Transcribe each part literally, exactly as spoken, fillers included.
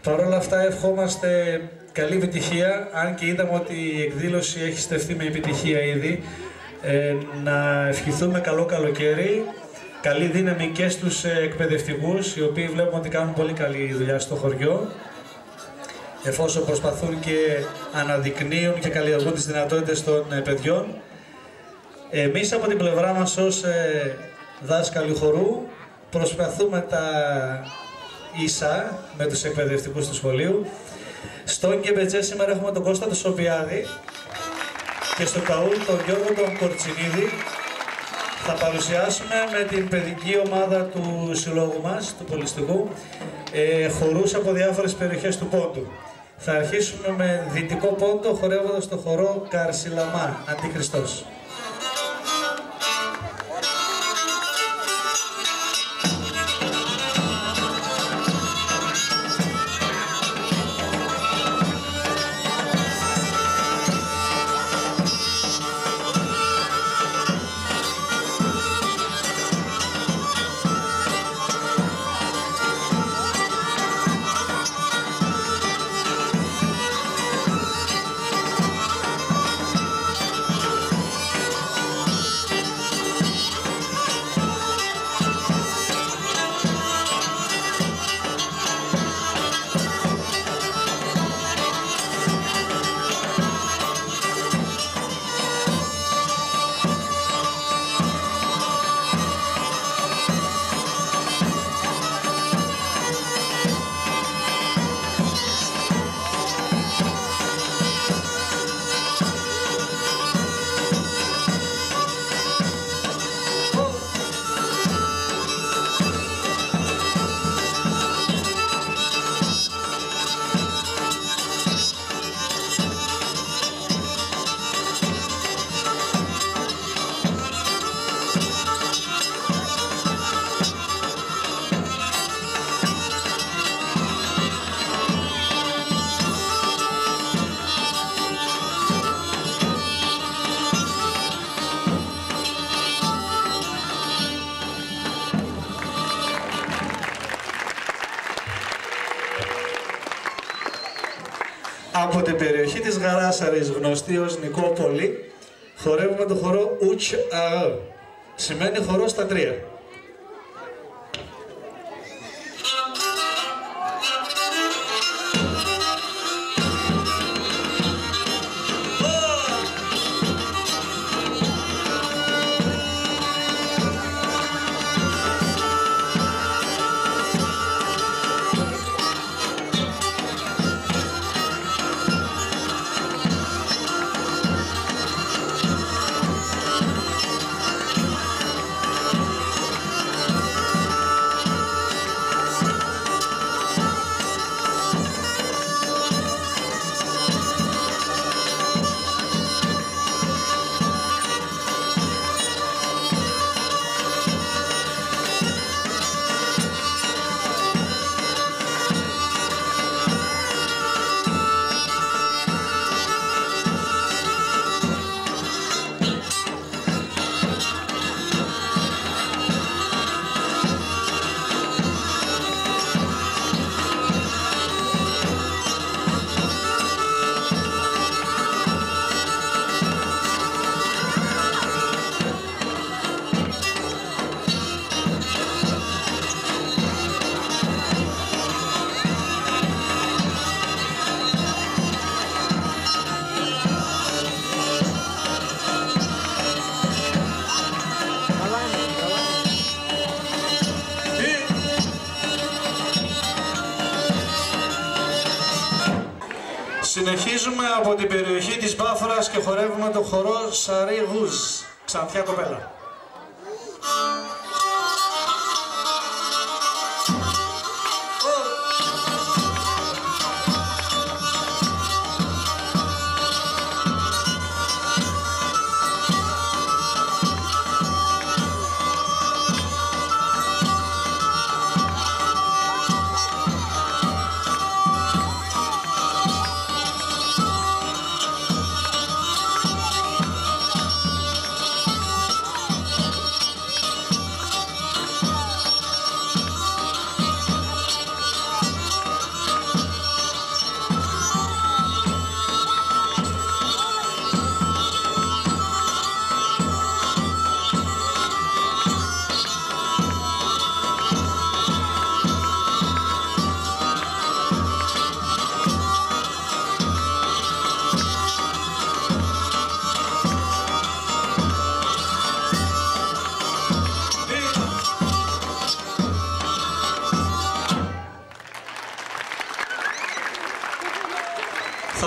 Παρ' όλα αυτά, ευχόμαστε καλή επιτυχία, αν και είδαμε ότι η εκδήλωση έχει στεφτεί με επιτυχία ήδη. Ε, να ευχηθούμε καλό καλοκαίρι, καλή δύναμη και στους, ε, εκπαιδευτικούς, οι οποίοι βλέπουμε ότι κάνουν πολύ καλή δουλειά στο χωριό, εφόσον προσπαθούν και αναδεικνύουν και καλλιεργούν τις δυνατότητες των, ε, παιδιών. Εμείς από την πλευρά μας, ως, ε, δάσκαλοι χορού, προσπαθούμε τα ίσα με τους εκπαιδευτικούς του σχολείου. Στον κεμπετζέ σήμερα έχουμε τον Κώστα τον Σοπιάδη και στο καούλ τον Γιώργο τον Κορτσινίδη. Θα παρουσιάσουμε με την παιδική ομάδα του συλλόγου μας, του Πολιστικού, ε, χορούς από διάφορες περιοχές του Πόντου. Θα αρχίσουμε με Δυτικό Πόντο, χορεύοντας το χορό Καρσιλαμά, Αντιχριστός. Από την περιοχή της Γαράσαρης, γνωστή ως Νικόπολη, χορεύουμε το χορό Ουτς Αε. Σημαίνει χορό στα τρία. Συνεχίζουμε από την περιοχή της Βάφρας και χορεύουμε το χορό Σαρί Γουζ, Ξανθιά Κοπέλα.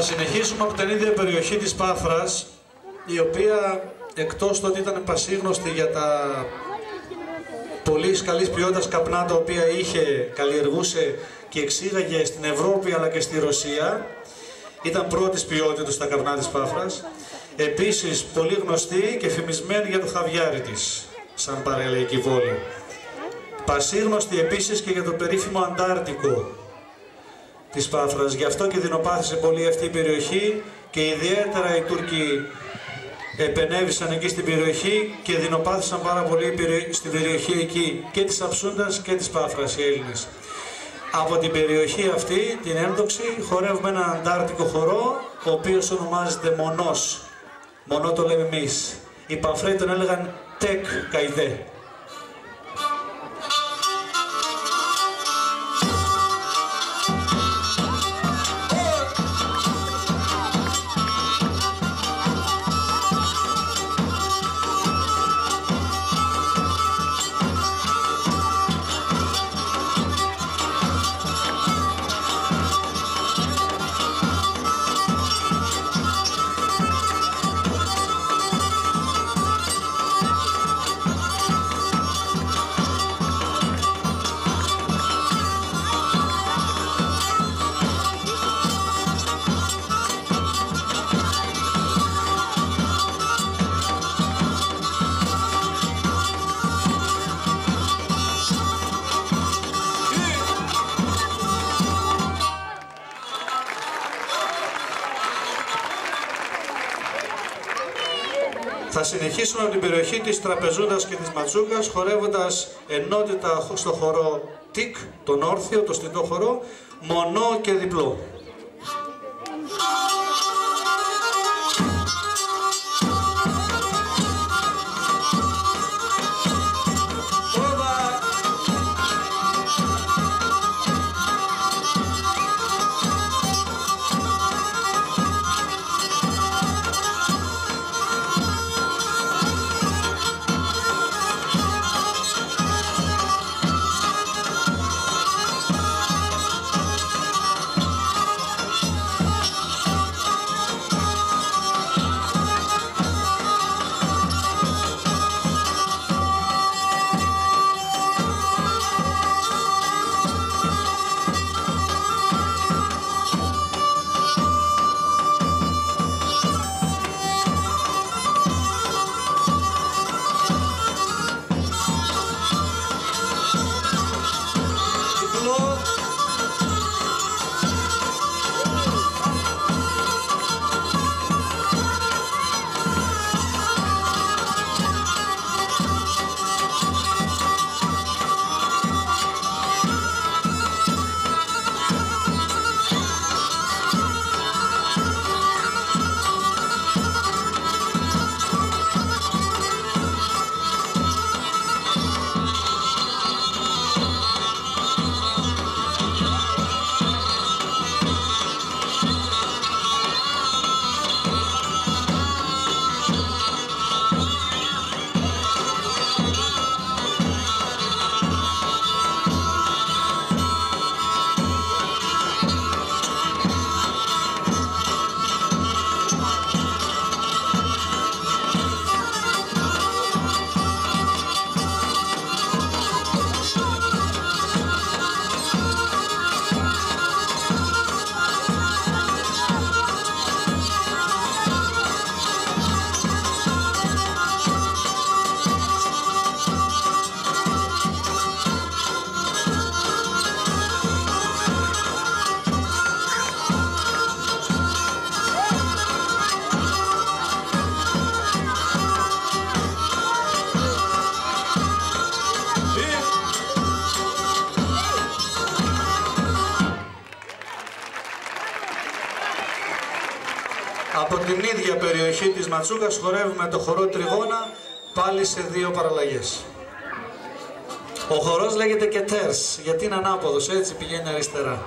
Συνεχίσουμε από την ίδια περιοχή της Πάφρας, η οποία, εκτός το ότι ήταν πασίγνωστη για τα πολύ καλής ποιότητας καπνά τα οποία είχε, καλλιεργούσε και εξήγαγε στην Ευρώπη αλλά και στη Ρωσία, ήταν πρώτης ποιότητας τα καπνά της Πάφρας. Επίσης, πολύ γνωστή και φημισμένη για το χαβιάρι της, σαν παραλιακή πόλη. Πασίγνωστη επίσης και για το περίφημο Αντάρτικο της Πάφρας. Γι' αυτό και δεινοπάθησε πολύ αυτή η περιοχή και ιδιαίτερα οι Τούρκοι επενέβησαν εκεί στην περιοχή και δεινοπάθησαν πάρα πολύ η περι-, στην περιοχή εκεί και της Αψούντας και της Πάφρας οι Έλληνες. Από την περιοχή αυτή, την Έντοξη, χορεύουμε έναν αντάρτικο χορό, ο οποίος ονομάζεται Μονός. Μονό το λέμε εμείς. Οι Παφραίοι τον έλεγαν Τεκ Καϊδέ. Θα συνεχίσουμε από την περιοχή της Τραπεζούντας και της Ματσούκας, χορεύοντας ενότητα στο χορό Τικ, τον όρθιο, το στιντό χορό, Μονό και διπλό. Από την ίδια περιοχή της Ματσούκας χορεύουμε το χορό Τριγώνα, πάλι σε δύο παραλλαγές. Ο χορός λέγεται και τέρς, γιατί είναι ανάποδος, έτσι πηγαίνει αριστερά.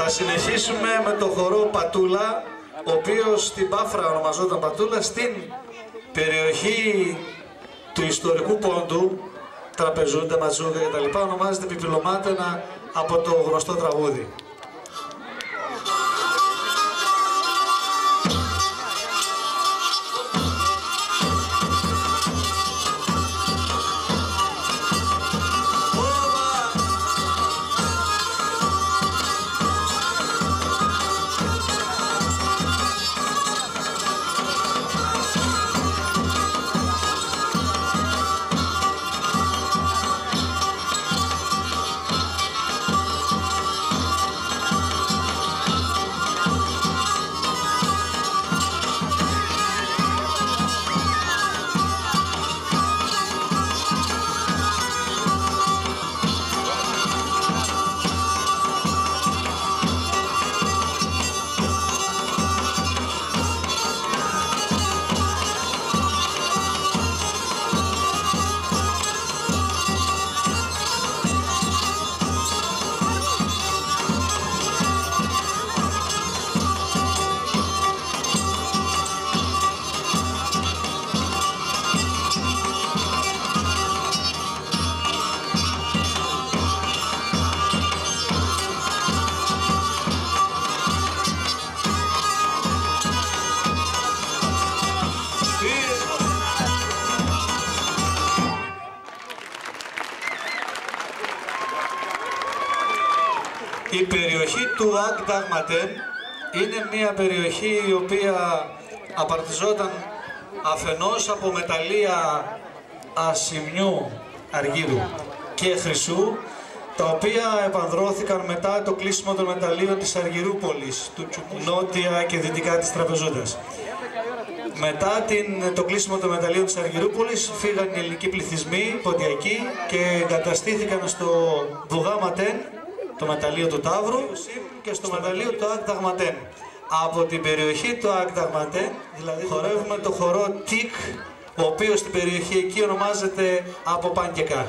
Θα συνεχίσουμε με το χορό Πατούλα, ο οποίος στην Πάφρα ονομαζόταν Πατούλα, στην περιοχή του Ιστορικού Πόντου, Τραπεζούντα, Ματσούγκα και τα λοιπά, ονομάζεται Πιπιλωμάτενα από το γνωστό τραγούδι. Η περιοχή του Ακ Νταγματέν είναι μια περιοχή η οποία απαρτιζόταν αφενός από μεταλλεία ασημιού, αργύρου και χρυσού, τα οποία επανδρώθηκαν μετά το κλείσιμο των μεταλλείων της Αργυρούπολης, του Τσουπού, νότια και δυτικά της Τραπεζούντας. Μετά την, το κλείσιμο των μεταλλείων της Αργυρούπολης, φύγαν οι ελληνικοί πληθυσμοί ποντιακοί και εγκαταστήθηκαν στο Βουγάματεν, το μεταλλείο του Ταύρου, και στο μεταλλείο του Ακ Νταγματέν. Από την περιοχή του Ακ Νταγματέν, δηλαδή, χορεύουμε το χορό Τικ, ο οποίος στην περιοχή εκεί ονομάζεται από Παν και Κά.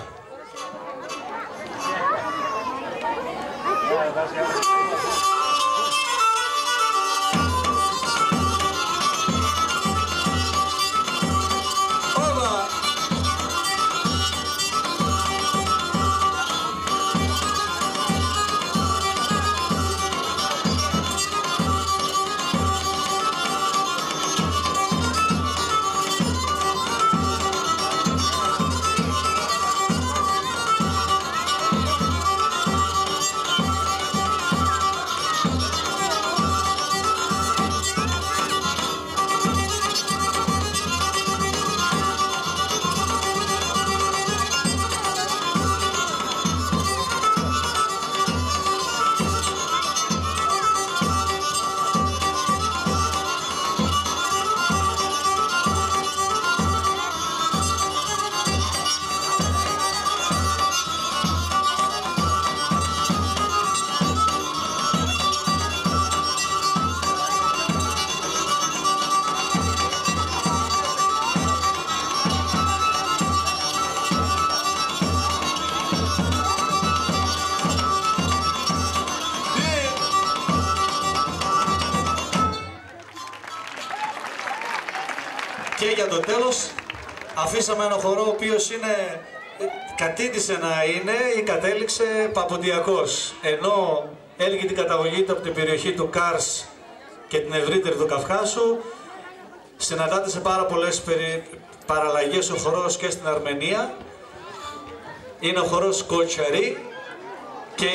Και για το τέλος, αφήσαμε ένα χορό ο οποίος είναι, κατήτησε να είναι ή κατέληξε παποντιακός, ενώ έλκει την καταγωγή του από την περιοχή του Κάρς και την ευρύτερη του Καυκάσου, συναντάται σε πάρα πολλές περι-, παραλλαγές ο χορός και στην Αρμενία. Είναι ο χορός Κοτσαρί και,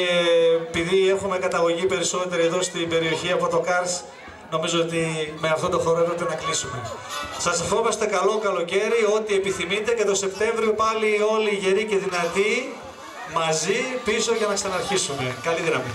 επειδή έχουμε καταγωγή περισσότερη εδώ στην περιοχή από το Κάρς, Νομίζω ότι με αυτό το χώρο έπρεπε να κλείσουμε. Σας ευχόμαστε καλό καλοκαίρι, ό,τι επιθυμείτε, και το Σεπτέμβριο πάλι, όλοι γεροί και δυνατοί, μαζί πίσω για να ξαναρχίσουμε. Καλή δύναμη.